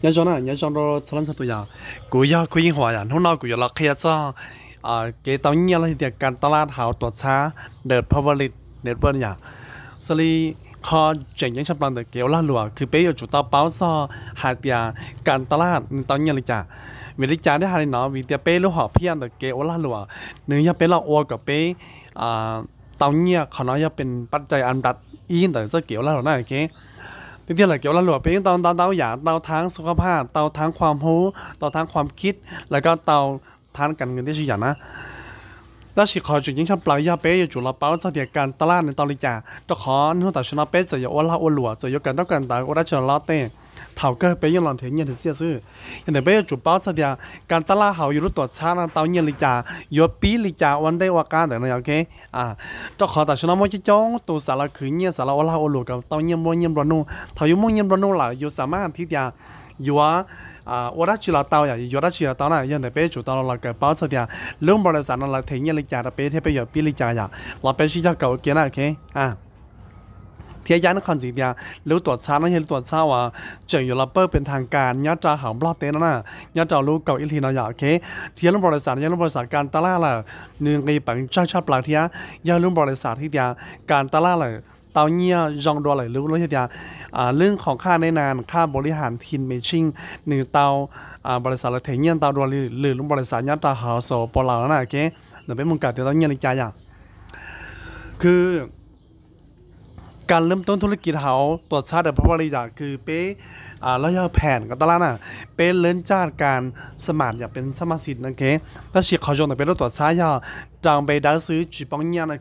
Nyob zoo na, nyob zoo rau txhua leej txhua tus yom. Kuv yog Khuj Yeej Huam yom. Hnub no kuv yuav los qhia txog kev tau nyiaj los yog tias kas tas laj hauv tuam txhab The Public Network yom. Xws li qhov tseem ceeb tshaj plaws ntawm kev ua lag luam, kuj peb yuav tsum tau paub txog hais tias kas tas laj nws tau nyiaj li cas. Vim li cas thiaj hais li no? Vim tias peb lub hom phiaj ntawm kev ua lag luam, nws yog peb los ua kom peb tau nyiaj. Qhov no yog pes pab rais a nram ib ntawm txoj kev ua lag luam na. Tiag tiag lawm kev ua lag luam peb yeej tau ntau ntau yam, tau thab xu kha phaj, tau thab khua hmub, tau thab khua kib, lawv kuj tau thab kas nws tib si yam na. Tab sis qhov tseem ceeb tshaj plaws yog peb yuav tsum los paub txog tias kas tas laj nws tau li cas, rau qhov hnub tam sim no peb txawm yuav ua lag ua luam, txawm yuav kawm ntaub kawm ntawv ua dab tsi los tej, thaum kawg peb yeej los nrhiav nyiaj nrhiav txiaj xwb. Yog ntawd peb yuav tsum paub txog tias kas tas laj hauv yus lub tuam txhab no tau nyiaj li cas, yuav pib li cas ua ntej ua qab ntawm no yom. Rau qhov tam sim no muaj coob coob tus xav los khwv nyiaj, xav los ua lag ua luam kom tau nyiaj, muaj nyiaj nplua nuj. Thaum yus muaj nyiaj nplua nuj lawm yus xam maj thiab tias yuav ua dab tsi los tau yom, yuav dab tsi los tau na. Yog ntawd peb yuav tsum tau los kawm paub txog tias lub npau li xav no lawv them nyiaj li cas rau peb thiab peb yuav pib li cas yom. Los peb sib cog kawm ua ke na. Thiab yam ib qho ntxiv tias lub tuam txhab no yog lub tuam txhab uas tseem yuav los pawj pes thas kas nyob rau hauv Nplog teb no na, nyob rau lub kaum ib hlis no yom. Thiab lub npau li xav no yog lub npau li xav kas tas laj lawm, nws nqis peev tsawg tshaj plaws thiab yog lub npau li xav thiab tias kas tas laj lawm tau nyiaj zoo dua lwm lub, los yog tias lwm qhov khaj nev nas, khaj npaum li has thi me tsheej, nws tau npau li xav lawv them nyiaj ntau dua lwm lub npau li xav nyob rau hauv xus pos laus no na. Ntawm peb mus kawm tias tau nyiaj li cas yom. Kuj kas lwm tub thub lub kis hauv tuam txhab The Public yom, kuj peb los yog phem kas tas laj na, peb lwm caj kas xam maj yom, peb xam maj xis no. Tab sis qhov zoo ntawm peb lub tuam txhab yog rau npe dawb xwb tsis poob nyiaj no.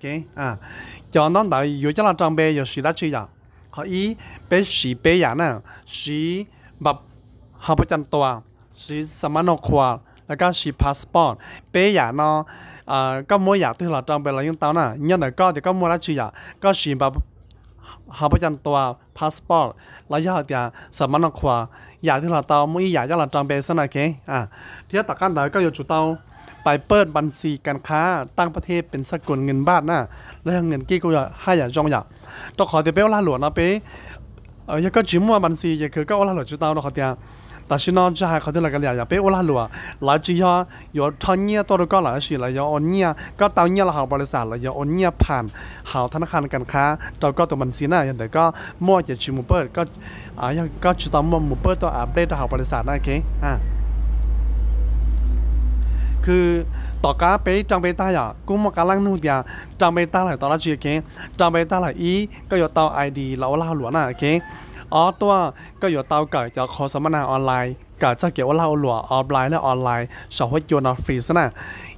Cov ntaub ntawv yuav coj los rau npe yuav siv dab tsi yom? Qhov ib, peb siv peb yam na, siv npa hauv pab cam tua, siv xam maj no qhua, los koj siv passport. Peb yam no koj muab yam twg los rau npe los yeej tau na. Nyob ntawm koj tias koj muaj dab tsi yom, koj siv npa hauv pab cam tua, passport, los yog hais tias xam maj no qhua, yam twg los tau, muaj ib yam coj los rau npe xwb na. Thiab tom qab ntawd koj yuav tsum tau pais pawj npas xis kas khab tag pas thej pes xab kus nws npaj na, los yog nws kij kuj yog haj yam zoo yom. Rau qhov tias peb ua lag luam no peb yog koj tsis muaj npas xis ces kuj koj ua lag luam tsis tau, rau qhov tias tam sim no tsis hais qhov twg los kav liam yog peb ua lag luam, lawv tsis yog yuav rho nyiaj tuaj rau koj lawm, tab sis lawv yuav ua nyiaj, koj tau nyiaj los hauv npau li xav, lawv yuav ua nyiaj pham hauv thab nab khaj kas khab rau koj tus npas xis na. Yog ntawm koj muaj ces tsis mus pawj, yog koj tsis tau muaj mus pawj tuaj update rau hauv npau li xav na. Kuj tom qab peb rau npe tag yom, kuj muaj qee leej nug tias rau npe tag lawm tau dab tsi. Rau npe tag lawm ib, koj yuav tau I D los ua lag luam na. Ob tuaj, koj yuav tau kawm cov qhov xam maj nas online, kawm txog kev ua lag ua luam offline los online saum huab cua no free xwb na.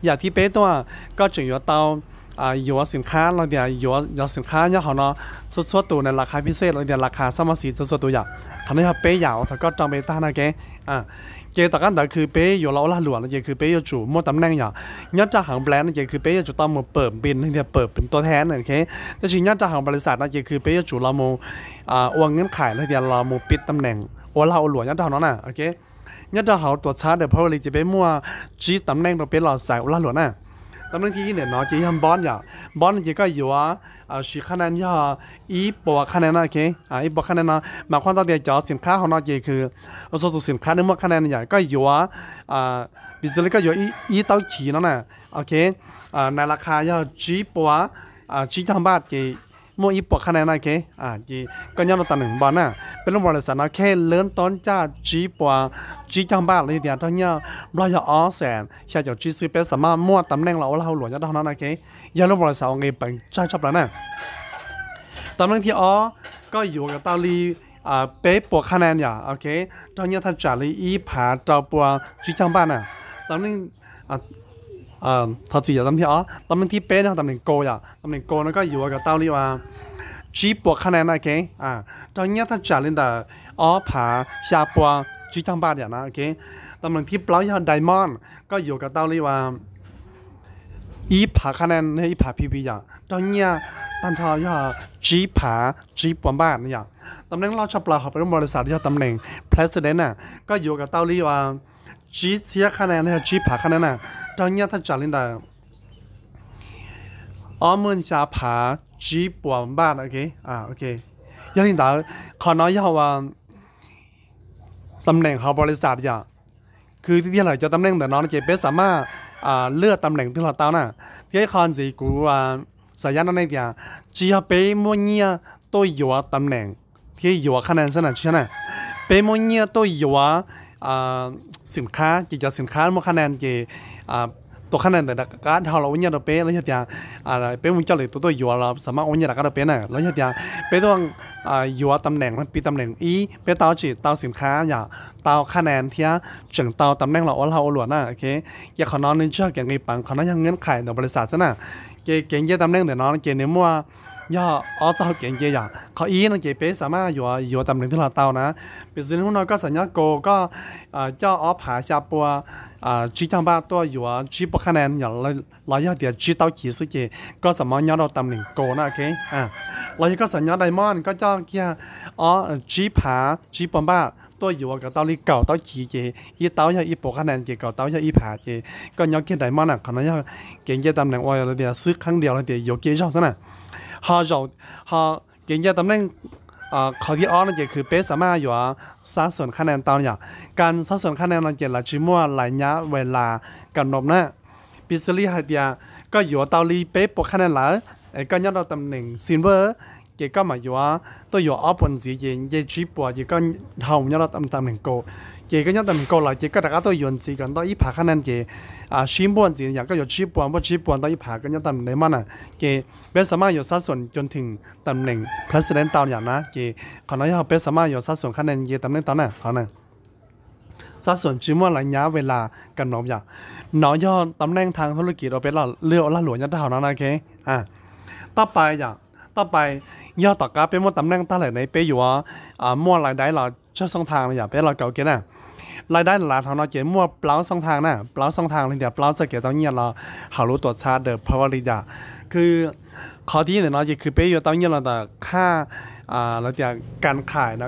Yam thib peb tuaj, koj tseem yuav tau yuav xim khab los tias yuav yov xim khab nyob hauv no txhua txhua tus na, las khas phi xej los tias las khas xam maj xis txhua txhua tus yom. Qhov no yog peb yam uas thaum koj rau npe tag na. Ces tom qab ntawd kuj peb yuav los ua lag luam no ces kuj peb yuav tsum muaj tam neej yom. Nyob rau hauv brand no ces kuj peb yuav tsum tau mus pawj npis los tias pawj pes tua thab na. Tab sis nyob rau hauv npau li xav no ces kuj peb yuav tsum los mus ua ngeeb khais los tias los mus pib tam neem ua lag ua luam nyob rau hauv no na. Nyob rau hauv tuam txhab The Public ces peb muaj tsib tam neej rau peb los xaiv ua lag luam na. Tam neej thib ib ntawm no ces yog npob yom. Npob no ces koj yuav siv khab nan yog ib puas khab nan no. Ib puas khab nan no mas qhuab tau tias cov xim khab hauv no ces kuj txhua tus xim khab nws muaj khab nan yom. Koj yuav, piv txwv li koj yuav ib taub chiv no na, ok, nais las khas yog tsib puas tsib caug npaj ces muaj ib puas khab nan na. Ces koj nyob rau tam neem npob na, peb lub npau li xav no khej lwm toob caj tsib puas tsib caug npaj los yog tias rog nyiaj Nplog yog ob xees xya caum tsib xwb, peb xam maj muaj tam neej los ua lag ua luam nyob rau hauv no na. Yog lub npau li xav uas nqis peev tsawg tshaj plaws na. Tam neej thib ob, koj yuav kom tau li peb puas khab nan yom, ok, rog nyiaj thaj tsam li ib phav rau puas tsib caug npaj na. Tam neej, thov txim yom, tam neej thib ob, tam neej thib peb no tam neem kaus yom, tam neem kaus no koj yuav kom tau li uas tsib puas khab nan na, ok, rog nyiaj thaj tsam li ntawm ob phav xya puas tsib caug npaj yom na, ok. Tam neem thib plaub yog diamond, koj yuav kom tau li uas ib phav khab nan, ib phav P V yom, rog nyiaj tag nrho yog tsib phav tsib puas npaj yom. Tam neej loj tshaj plaws hauv peb lub npau li xav yog tam neem president na, koj yuav kom tau li uas tsib txhiab khab nan los yog tsib phav khab nan na, rog nyiaj thaj tsam li ntawm ob muaj xya phav tsib puas npaj, ok. Yog li ntawd, qhov no yog uas tam neem hauv npaus lis xas yom. Kwv tij tiag lawm cov tam neem ntawm no ces peb xam maj lwaj tam neem twg los tau na. Thiab ib qho ntxiv kuv xav yam no nej tias, tsis yog peb muaj nyiaj tuaj yuav tam neem thiab yuav qhab nees xwb na, tsis yog na. Peb muaj nyiaj tuaj yuav xim khab, ces cov xim khab muaj qhab nees ces tus qhab nees ntawd rov qab dhau los ua nyiaj rau peb, los yog tias peb mus coj lwm tus tuaj yuav los xam maj ua nyiaj rov qab rau peb na. Los yog tias peb tuaj yuav tam neem, piv tam neem ib, peb tau tsis tau xim khab yom, tau qhab nees thiab tseem tau tam neem los ua lag ua luam na. Ces qhov no nws tsis yog kev nqis peev, qhov no yog nqi qhais ntawm npaus lis xas xwb na. Ces kev nce tam neem ntawm no ces nws muaj, yog ob txoj hau kev nce yom. Qhov ib no ces peb xam maj yuav yuav tam neem twg los tau na. Piv txwv li hnub no koj xav nyob Kaus, koj coj ob phav xya pua tsib caug npaj tuaj yuav tsib pua qhab nees yom, los yog tias tsib tauv chiv xwb ces koj xam maj nyob rau tam neem Kaus na. Los yog koj xav nyob Diamond, koj coj kiag ob, tsib phav tsib pua npaj tuaj yuav kom tau li kaum tauv chiv ces ib tauv yog ib pua qhab nees ces kaum tauv yog ib phav ces koj nyob kiag Diamond na. Qhov no yog kev nce tam neem uas tias xwb kheeb diaus los tias yuav kev zaug xwb na. Ho zaum, ho kev nce tam neem qhov thib ob no ces kwv peb xam maj yuav xab xoom qhab nees tau yom. Kas xab xoom qhab nees no ces lawv tsis muaj lais nyab ves las kam nob na. Piv txwv li hais tias koj yuav tau li peb pua qhab nees lawm, es koj nyob rau tam neem Silver, ces koj mam yuav tuaj yuav ob pua ntxiv ces nce tsib pua ces koj dhau nyob rau tam neem Kaus. Ces koj nyob tam neem Kaus lawm ces koj rov qab tuaj yuav ntxiv kom ntau ib phav qhab nees ces sib npuaj ntxiv yom, koj yuav tsib pua npuaj tsib pua ntau ib phav koj nyob tam neem Diamond na. Ces peb xam maj yuav xab xoom cov theem tam neem President tau yom na. Ces qhov no yog peb xam maj yuav xab xoom qhab nees nce tam neem tau na, qhov na. Xab xoom tsis muaj lais nyab ves las kam nob yom. No yog tam neem thaj thub lub kiv rau peb lwaj ua lag luam nyob rau hauv no na. Toj pais yom, toj pais yog tom qab peb muaj tam neem tag lawm ne peb yuav muaj lais daib los tsawg xooj thav no yom, peb los kaum kiag na. Lais daib lav hauv no ces muaj plaub xooj thav na, plaub xooj thav li tias plaub txoj kev tau nyiaj los hauv lub tuam txhab the Power Leader. Kwv qhov thib ib ntawm no ces kwv peb yuav tau nyiaj los ntawm qhaj, lawv tias kas khais no,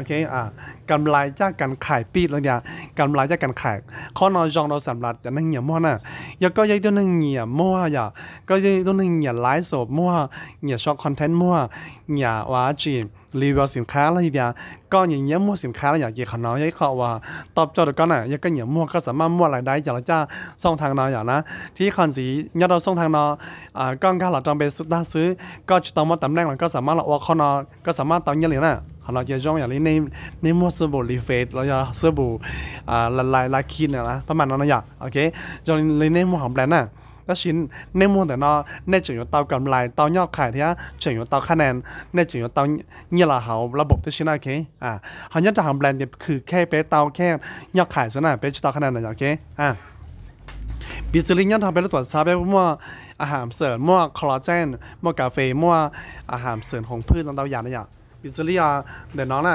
kam lais caj kas khais pij los tias kam lais caj kas khais. Qhov no zoo rau xam las cov neeg nyiam muag na. Yog koj yog ib tug neeg nyiam muag yom, koj yog ib tug neeg nyiam laiv xom muag, nyiam sau content muag, nyiam ua tsis review xim khab los yog tias koj nyiam nyiam muag xim khab los yom, ces qhov no yog ib qho uas top coj rau koj na. Yog koj nyiam muag koj xam maj muaj lais daib coj los caj xooj thav no yom na. Thiab ib qho ntxiv nyob rau xooj thav no, koj nkag los rau npe xwb tag xwb, koj tsis tau muaj tam neem los koj xam maj los ua qhov no, koj xam maj tau nyiaj li na. Qhov no ces zoo yam li nej muag xwb npum li Face los yog xwb npum lais lais lais khi na, pab mas no no yom. Ok, zoo li nej muag hauv Blend na. Tab sis nej muag ntawm no nej tseem yuav tau kam lais tau nyoj khais thiab tseem yuav tau qhab nees, nej tseem yuav tau nyiaj los hauv lab npum tib si na. Ok, ho nyob rau hauv Blend ces khwv khej peb tau khej nyoj khais xwb na, peb tsis tau qhab nees na. Ok, piv txwv li nyob rau peb lub tuam txhab peb muaj a ham xwm, muaj collagen, muaj kas fes, muaj a ham xwm hoov phwj no ntau yam na yom. Piv txwv li ntawm no na,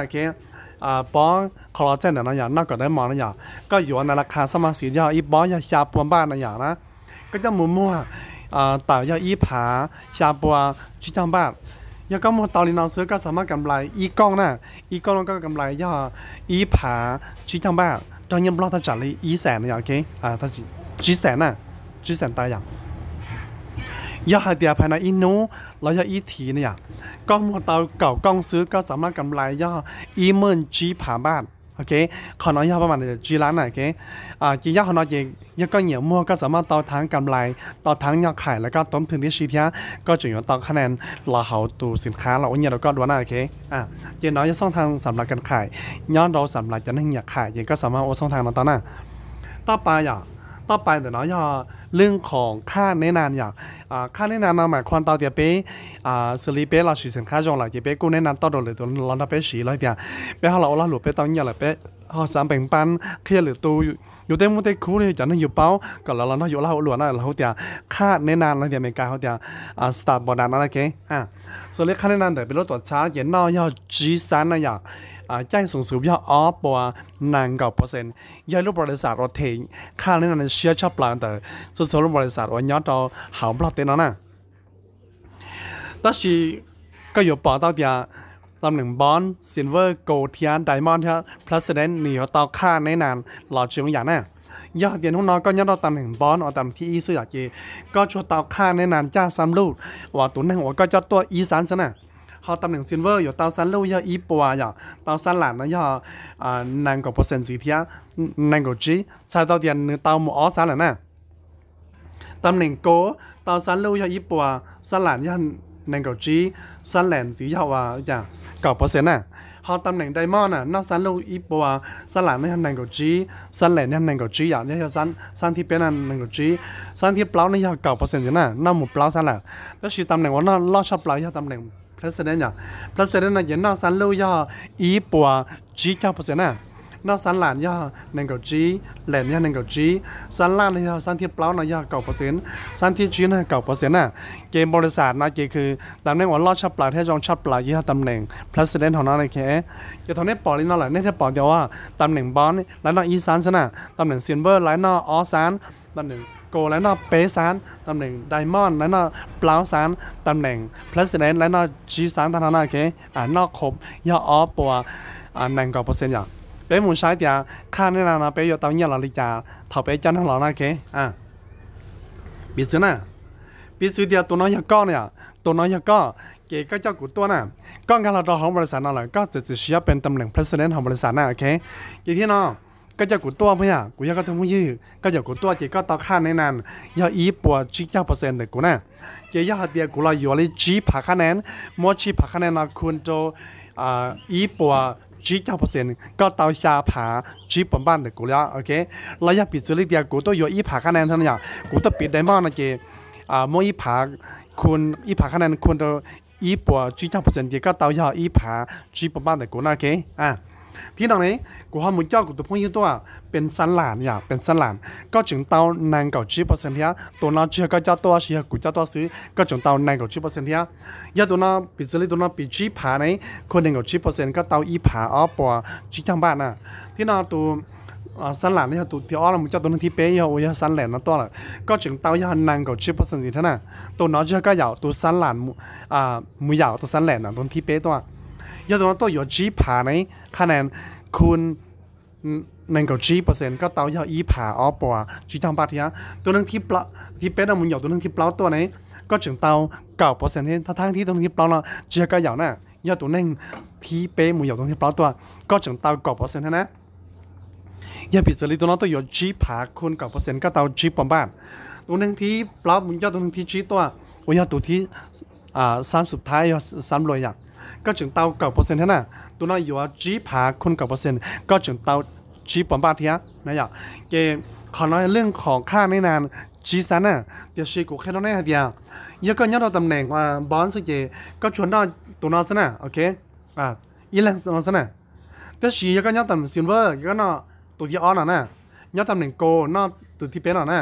pob collagen ntawm no yom, noj kom dawb mos no yom, koj yuav na, la kha xab mas xis yog ib pob yog xya pua npaj no yom na. Koj coj mus muag tawm yog ib phav xya pua tsib caug npaj. Yog koj muag tau li no xwb koj xam maj kam lais ib kooj na, ib kooj no koj kam lais yog ib phav tsib caug npaj, raug nyiaj Nplog thaj tsam li ib xees no yom. Ok, tsib xees na, tsib xees tawm yom. Yog hais tias phais no ib hnub los yog ib thiv no yom, koj muag tau kaum kooj xwb koj xam maj kam lais yog ib meej tsib phav npaj. Ok, qhov no yog pab mas tsib lab na. Ok, ces nyob qhov no ces yog koj nyiam muag koj xam maj tau thav kam lais, tau thav nyoj khais los koj toob thwj tib si thiab koj tseem yuav tau qhab nees los hauv tus xim khab los ua nyiaj rau koj dua na. Ok, ces no yog xooj thav xam las kas khais, nyob rau xam las cov neeg nyiam khais ces koj xam maj ua xooj thav no tau na. Toj pais yom, toj pais ntawm no yog lwj khoom khaj neb nas yom. Khaj neb nas no mas qhuas tau tias peb xws li peb los siv xim khab zoo lawm ces peb kuj neb nas toj rau lwm tus los nrog peb siv los tias peb ho los ua lag luam peb tau nyiaj lawm peb ho xav npees pab qhia lwm tus, yus tej muaj tej khub li cov neeg yus paub kom lawv los nrog yus ua lag ua luam na, lawv hu tias khaj neb nas los tias Meskas hu tias star bonus no. Ok, xws li khaj neb nas ntawm peb lub tuam txhab ces noj yog tsib xab na yom, caij xoom xub yog ob puas nees nkaum percent, yog ib lub npaus lis xas uas them khaj neb nas siab tshaj plaws ntawm txhua txhua lub npaus lis xas uas nyob rau hauv Nplog teb no na. Tab sis koj yuav pom tau tias tam neem Bronze, Silver, Gold thiab Diamond thiab Platinum nws yuav tau khaj neb nas los tsis zoo yam na. Yog hais tias hnub no koj nyob rau tam neem Bronze uas tam neem thib ib xwb yom ces koj tsuas tau khaj neb nas caj xam luj uas tus neeg uas koj coj tuaj ib xab xwb na. Ho tam neem silver yuav tau xab luj yog ib puas yom, tau xab lam no yog nees nkaum percent ntxiv thiab, nees nkaum tsib, txhais tau tias nws tau mus ob xab lawm na. Tam neem gold tau xab luj yog ib puas, xab lam yog nees nkaum tsib, xab lam ntxiv yog ua cas, kaum percent na. Ho tam neem diamond na, noj xab luj ib puas, xab lam no yog nees nkaum tsib, xab lam yog nees nkaum tsib yom, yog xab thib peb no nees nkaum tsib, xab thib plaub no yog kaum percent ntxiv na, noj mus plaub xab lawm. Tab sis tam neem uas noj loj tshaj plaws yog tam neem president yom. President no ces noj xab luj yog ib puas tsib caug percent na. Noj xab lam yog nees nkaum tsib, lam yog nees nkaum tsib, xab laj no yog xab thib plaub no yog kaum percent, xab thib tsib no yog kaum percent na. Ces npaum li xam no ces kws tam neem uas loj tshaj plaws thiab zoo tshaj plaws ces yog tam neem president hauv no. Ces thaum nej pom li no lawm nej thiaj pom tias ua tam neem bronze lawv noj ib xab xwb na, tam neem silver lawv noj ob xab, tam neem gold lawv noj peb xab, tam neem diamond lawv noj plaub xab, tam neem president lawv noj tsib xab tag nrho na. Noj khoom yog ob puas nees nkaum percent yom. Peb mus saib tias khaj nej na no peb yuav tau nyiaj los li cas thaum peb coj neeg los na. Piv txwv na, piv txwv tias tus no yog koj na yom, tus no yog koj, ces koj coj kuv tuaj na. Koj nkag los rau hauv npaum li xam no lawm koj txiav txim siab pem tam neem president hauv npaum li xam na, ok. Ces thiab no, koj coj kuv tuaj puas yog, kuv yog koj tus phooj ywg, koj coj kuv tuaj ces koj tau khaj nej na yog ib puas tsib caug percent ntawm kuv na. Ces yog hais tias kuv los yuav li tsib phav khaj nej, muab tsib phav khaj nej no khun rau ib puas tsib caug percent, koj tau xya phav tsib puas npaj ntawm kuv li, ok. Los yog piv txwv li tias kuv tuaj yuav ib phav khaj nej no yom, kuv tuaj piv diamond no ces muab ib phav khun, ib phav khaj nej khun rau ib puas tsib caug percent ces koj tau yog ib phav tsib puas npaj ntawm kuv na, ok. Thiab no ne, kuv ho mus coj kuv tus phooj ywg tuaj pem xab lam yom, pem xab lam, koj tseem tau nees nkaum tsib percent thiab. Tus no tsis yog koj coj tuaj, tsis yog kuv coj tuaj xwb, koj tseem tau nees nkaum tsib percent thiab. Yog tus no piv txwv li tus no piv tsib phav ne, khun nees nkaum tsib percent koj tau ib phav ob puas tsib caug npaj na. Thiab no tus xab lam no yog tus thib ob los mus coj tus neeg thib peb yog uas yog xab lam no tuaj lawm, koj tseem tau yog nees nkaum tsib percent ntxiv thiab na. Tus no tsis yog koj yaum, tus xab lam mus yaum tus xab lam no tus thib peb tuaj. Yog tus no tuaj yuav tsib phav ne, khaj nej khun nees nkaum tsib percent koj tau yog ib phav ob puas tsib caug npaj thiab. Tus neeg thib peb no mus yaum tus neeg thib plaub tuaj ne, koj tseem tau kaum percent thiab, thab thab thiab tus neeg thib plaub no tsis yog koj yaum na. Yog tus neeg thib peb mus yaum tus neeg thib plaub tuaj, koj tseem tau kaum percent thiab na. Yog piv txwv li tus no tuaj yuav tsib phav khun kaum percent koj tau tsib puas npaj. Tus neeg thib plaub mus coj tus neeg thib tsib tuaj, uas yog tus thib xab xub thab yog xab luas yom, koj tseem tau kaum percent thiab na. Tus no yuav tsib phav khun kaum percent koj tseem tau tsib puas npaj thiab na yom. Ces qhov no leej qhov khaj nej na tsib xab na. Tiam sis kuv qhia rau nej hais tias yog koj nyob rau tam neem bronze xwb ces koj tsuas noj tus no xwb na, ok, ib leeg no xwb na. Tab sis yog koj nyob tam neem silver ces koj noj tus thib ob no na, nyob tam neem gold noj tus thib peb no na,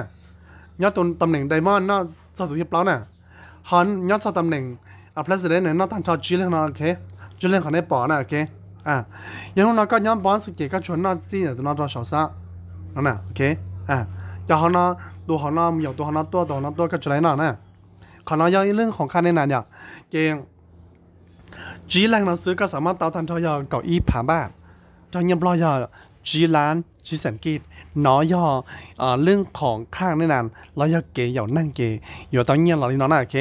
nyob tam neem diamond noj txog tus thib plaub na, ho nyob txog tam neem president noj tag nrho tsib leeg no, ok, tsib leeg qhov nej pom na, ok. Yog hnub no koj nyob bronze xwb ces koj tsuas noj txij ntawm tus no rau saum xwb no na, ok. Cov hauv no, tus hauv no mus yaum tus hauv no tuaj, tus hauv no tuaj koj tsis tau noj na. Qhov no yog ib leej qhov khaj nej na yom. Ces tsib leeg no xwb koj xam maj tau tag nrho yog kaum ib phav npaj, raug nyiaj nplog yog tsib lab tsib xeem kij. No yog leej qhov khaj nej na, los yog kev yaum neeg ces yuav tau nyiaj los li no na, ok.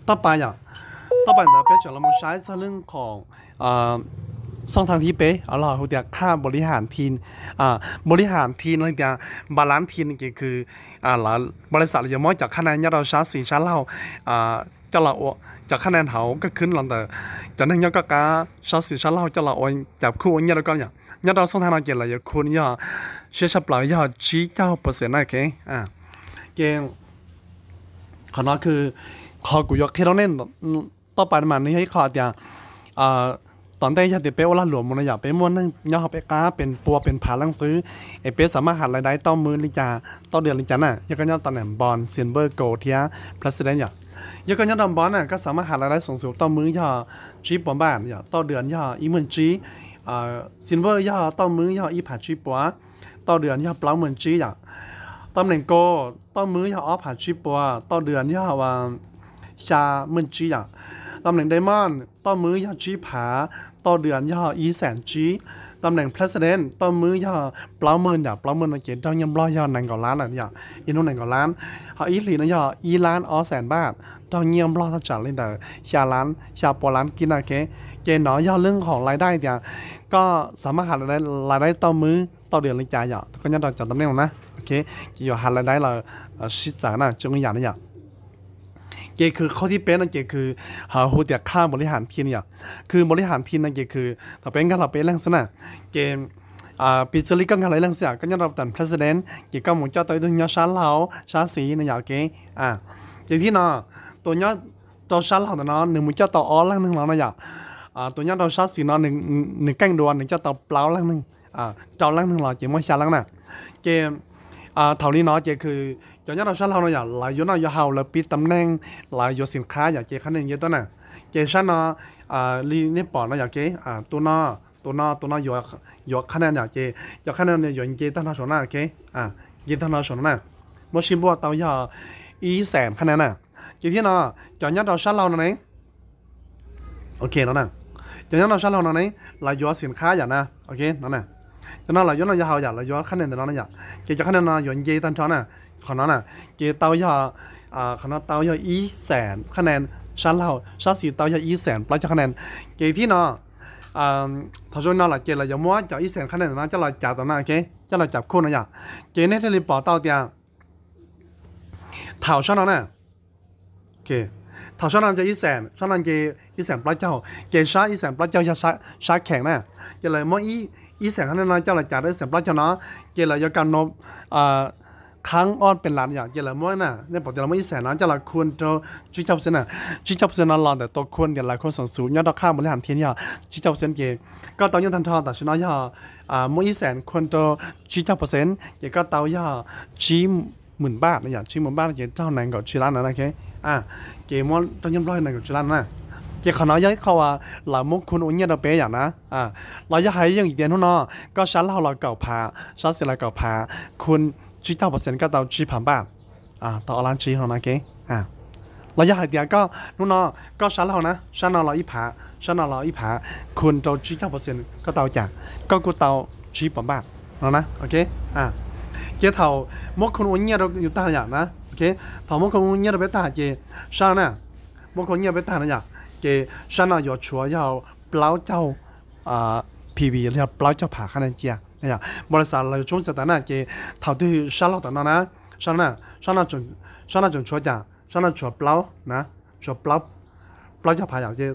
Toj pa yom, toj pa ntawd peb tseem los mus saib txog leej qhov xooj thaj thib peb los hu tias khaj npaum li ham thi, npaum li ham thi no li tias npa lab thi ces kws npaum li xam los yuav muab cov khaj nej nyob rau sab xis sab laug coj los ua, cov khaj nej hauv koj khwb los ntawm cov neeg nyob koj qab sab xis sab laug coj los ua cas khuj ua nyiaj rau koj yom. Nyob rau xooj thaj no ces lawv yuav khun yog siab tshaj plaws yog tsib caug percent na, ok. Ces qhov no kws qhov kuv yuav qhia rau nej toj pa mas nws yog ib qho tias tom ntej yog tias peb ua lag luam mus no yom, peb muaj neeg nyob hauv peb qab pes pua pes phav leej xwb, es peb xam maj has lais dai tauj mwb li cas, tauj dwm li cas na. Yog koj nyob tam neem bronze, silver, gold thiab president yom. Yog koj nyob rau bronze na koj xam maj has lais dai xoom xum tauj mwb yog tsib puas npaj yom, tauj dwm yog ib meej tsib, silver yog tauj mwb yog ib phav tsib puas, tauj dwm yog plaub meej tsib yom. Tam neem gold tauj mwb yog ob phav tsib puas, tauj dwm yog xya meej tsib yom. Tam neem diamond tauj mwb yog tsib phav, tauj dwm yog ib xeem tsib. Tam neem president tauj mwb yog plaub meej yom, plaub meej no ces raug nyiaj nplog yog nees nkaum lab lawm yom, ib hnub nees nkaum lab. Ho ib hlis no yog ib lab ob xeem npaj. raug nyiaj Nplog thaj tsam li ntawm xya lab, xya pua lab kib na, ok. Ces no yog lub khoom lais dai tias koj xav maj has lais dai tau mub tau dwm li cas yom, koj nyob rau cov tam neej no na, ok. Ces yuav has lais dai los sib txawv na, tsis ua yam na yom. Ces kws qhov thib peb no ces kws ho hu tias khaj npaum li ham thi no yom. Kws npaum li ham thi no ces kws thaum peb nkag los peb ib leeg xwb na. Ces piv txwv li koj nkag los ib leeg xwb, koj nyob rau tam president ces koj mus coj tau ib tug nyob sab laug sab xis no yom, ok. Ces thib no, tus nyob rau sab laug ntawm no nws mus coj tau ob leeg neeg los no yom. Tus nyob rau sab xis no nws keej dua nws coj tau plaub leeg neeg, rau leej neeg los ces muaj xya leej na. Ces thaum li no ces kws cov nyob rau sab laug no yom, lawv yuav noj yuav haus, lawv piv tam neej, lawv yuav xim qhab yom, ces qhab nees nce tuaj na. Ces sab no li nej pom no yom, ok, tus no, tus no, tus no yuav qhab nees yom, ces cov qhab nees yuav nce tag nrho saum na, ok. Nce tag nrho saum no na, muab sib npuaj tau yog ib xees qhab nees na. Ces thib no, cov nyob rau sab laug no ne, ok no, cov nyob rau sab laug no ne, lawv yuav xim qhab yom na, ok no. Cov no lawv yuav noj yuav haus yom, lawv yuav qhab nees ntawm no na yom. Ces cov qhab nees no yuav nce tag nrho na, qhov no na, ces tau yog, qhov no tau yog ib xees qhab nees, sab laug sab xis tau yog ib xees plaub caug qhab nees. Ces thib no, thaum zoo no lawm ces lawv yuav muab cov ib xees qhab nees ntawm no coj los cav tau na, ok, coj los cav khuj no yom. Ces nej thiaj li pom tau tias thaum sab no na, thaum sab no ces ib xees, sab no ces ib xees plaub caug, ces sab ib xees plaub caug yog sab kheem na. Ces lawv muab ib xees qhab nees no coj los cav rau ib xees plaub caug no, ces lawv yuav kam nộp qhab ob pes las yom, ces lawv muab na, nej pom tias lawv muab ib xees no coj los khu rau tsib caug percent na. Tsib caug percent no los ntawm tus khu tias lawv khu xoom xu nyob rau khaj npaum li ham thi yog tsib caug percent ces koj tau nyob tag nrho tam sim no yog muab ib xees khu rau tsib caug percent ces koj tau yog tsib mws npaj no yom, tsib mws npaj ces raug nees nkaum tsib lab na, ok. Ces muab raug nyob Nplog nees nkaum tsib lab na. Ces qhov no yog ib qho uas lawv muab khu ua nyiaj rau peb yom na. Los yog hais yeej tias hnub no koj sab laug los kaum phav, sab xis los kaum phav, khu tsib caug percent koj tau tsib phav npaj, tau ob lab tsib no na, ok. Los yog hais tias koj hnub no koj sab laug na, sab no los ib phav, sab no los ib phav, khu rau tsib caug percent koj tau cas, koj kuj tau tsib phav npaj no na, ok. Ces thaum muab khu ua nyiaj rau yus tag yom na, ok, thaum muab khu ua nyiaj rau peb tag ces sab no na, muab khu ua nyiaj rau peb tag no yom, ces sab no yuav tshuav yog plaub caug PV los yog plaub caug phav qhab nees cia. Npaum li xav lawv yuav tsum xav tas na, ces thaum twg sab laug tom no na, sab no, sab no tseem tshuav cas, sab no tshuav plaub na, tshuav plaub caug phav yom, ces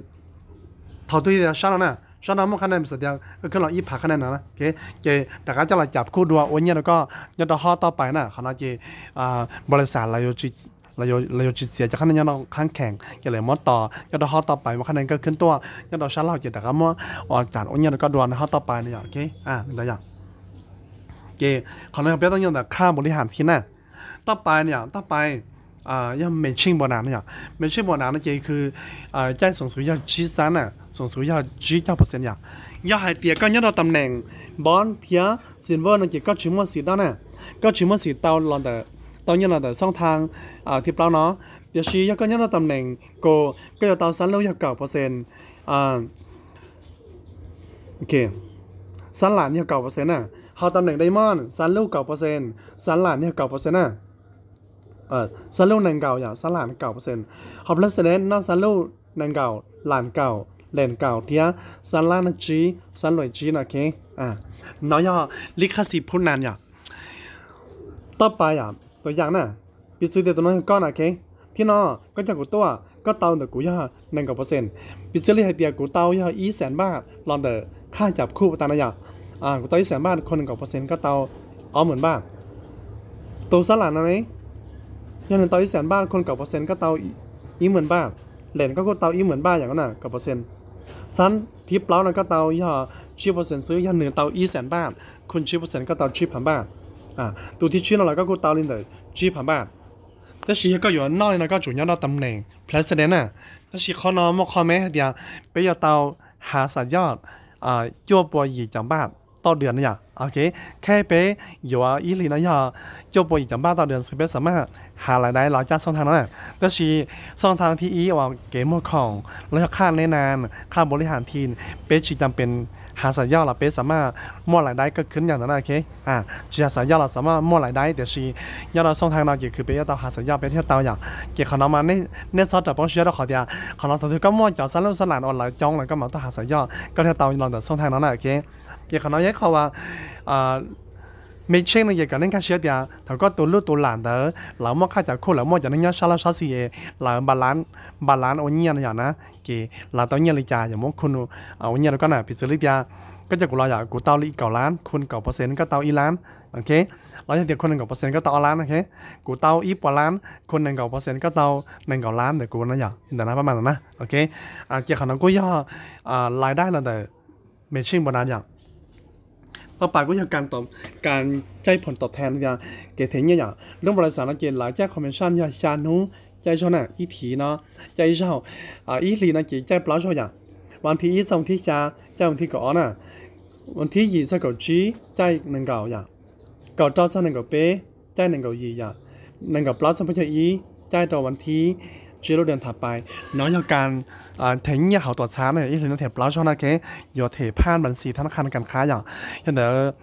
thaum twg sab no na, sab no muaj qhab nees xav tias koj khwb los ib phav qhab nees no, ces rov qab coj los cam khuj dua ua nyiaj rau koj nyob rau hob toj pais na, qhov no ces npaum li xav lawv yuav tsis txiav cov qhab nees nyob rau qhab kheem, ces lawv muab tos nyob rau hob toj pais, muab qhab nees koj khwb tuaj nyob rau sab laug ces rov qab muab ua tsam ua nyiaj rau koj dua nyob hob toj pais no yom, ok. Ces qhov no yog peb tuaj nyob ntawm khaj npaum li ham thi na. Toj pais no yom, toj pais yog me tsheej npaum nas no yom, me tsheej npaum nas no ces kws caij xoom xu yog tsib xab na, xoom xu yog tsib caug percent yom. Yog hais tias koj nyob rau tam neem npob thiab silver no ces koj tsis muaj xim dab na, koj tsis muaj xim tau los ntawm, tau nyiaj los ntawm xooj thaj thib plaub no. Tiam sis yog koj nyob rau tam neem kaum, koj yuav tau xab lub yog kaum percent, xab lam yog kaum percent na. Ho tam neem diamond xab lub kaum percent, xab lam yog kaum percent na. Xab lub nees nkaum yom, xab lam kaum percent. Ho platinum noj xab lub nees nkaum, lam kaum, lees kaum thiab xab lab no tsib, xab luam tsib no, ok. No yog lij khaj xis phub nas yom. Toj pais yom, tus yam na, piv txwv tias tus no yog koj na, ok. Thib no koj coj kuv tuaj, koj tau ntawm kuv yog nees nkaum percent. Piv txwv li hais tias kuv tau yog ib xees npaj los ntawm khaj cam khuj tas no yom, kuv tau ib xees npaj khu nees nkaum percent koj tau ob mws npaj. Tus xab lam no ne, yog nws tau ib xees npaj khu nees nkaum percent koj tau ib mws npaj, lees koj kuj tau ib mws npaj yom, kaum percent. Xab thib plaub no koj tau yog tsib percent xwb, yog nws tau ib xees npaj khu tsib percent koj tau tsib phav npaj. Tus thib tsib no los koj kuj tau li ntawm tsib phav npaj. Tab sis yog koj yuav noj li no koj tsum nyob rau tam neem president na. Tab sis qhov no muaj qhov me hais tias peb yuav tau hav xam yoj cuaj pua yim caum npaj toj dwm no yom, ok. Khej peb yuav ib hlis no yog cuaj pua yim caum npaj toj dwm xwb peb xam maj hav lais dai los caj xooj thaj no na. Tab sis xooj thaj thib ib uas kev muag khoom los yog khaj nev nas, khaj npaum li ham thi, peb tsis cam pes has xas yoj los peb xav mas muaj lais daib kaj khwb yog ntawd na, ok. Tsis has xas yoj los xav mas muaj lais daib, tiam sis nyob rau xooj thee no ces khwv peb yuav tau has xas yoj peb thiaj tau yom. Ces qhov no mas nej txhob rawm poob siab rau qhov tias qhov no thaum twg koj muaj cov xab lub xab lam uas lawv coob lawm koj mam tau has xas yoj, koj thiaj tau los ntawm xooj thee no na, ok. Ces qhov no yog ib qho uas me tsheej no ces kom nej nkag siab tias thaum koj tus lub tus lam ntawd lawv muaj qhaj cov khu, lawv muaj cov neeg nyob sab laj sab xis es lawv npa lab ua nyiaj no yom na, ces lawv tau nyiaj li cas yog muab khu ua nyiaj rau koj na. Piv txwv li tias koj coj kuv los yom, kuv tau li kaum lab, khu kaum percent koj tau ib lab, ok. Los yog tias khu nees nkaum percent koj tau ob lab, ok. Kuv tau ib puas lab, khu nees nkaum percent koj tau nees nkaum lab ntawm kuv no yom, ntawm no pab mas na, ok. Ces qhov no kuj yog lais daib los ntawm machine bonus yom. Tau pas kuj yog kas caij phoom tom than tias kev them nyiaj yom. Lub npaus lis xas no ces lawv caij commission yog xya hnub caij zaug na, ib thiv no caij ib zaug, ib hlis no ces caij plaub zaug yom. Vas thib ib txog vas thib xya caij vas thib kaum ob na, vas thib yim txog kaum tsib caij nees nkaum yom, kaum rau txog nees nkaum peb caij nees nkaum yim yom, nees nkaum plaub txog peb caug ib caij rau vas thib tsib lub ntawd tham pais. No yog kas them nyiaj hauv tuam txhab na, ib hlis no them plaub zaug na, ok. Yuav them phaj npas xis thab qha kas qhab yom. Yog ntawd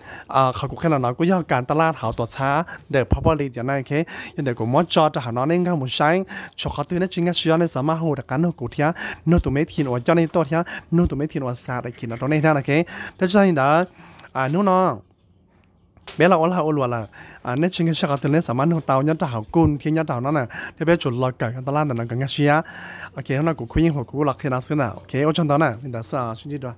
qhov kuv qhia los no kuj yog kas taj laj hauv tuam txhab ntawm Paperlink tias na, ok. Yog ntawd kuv muab tso rau hauv no nej nkag mus saib, tshuav qhov twg nej tsis nkag siab nej xav mas hu rov qab nug kuv thiab nug tus me thim uas coj nej tuaj thiab nug tus me thim uas xa daim khim no rau nej thiab na, ok. Thiab tsis tas li ntawd, hnub no peb los ua lag ua luam lawm, nej tsis nkag siab qhov twg nej xav mas nug tau nyob rau hauv kuj thiab nyob rau hauv no na, thiab peb tsum los kawm kas taj laj ntawm no kom nkag siab. Ok, hnub no kuv Khuv Yeej Huam kuv kuj los qhia no xwb na, ok, ua tsaug ntau na, li ntawd xwb, sib ntsib dua.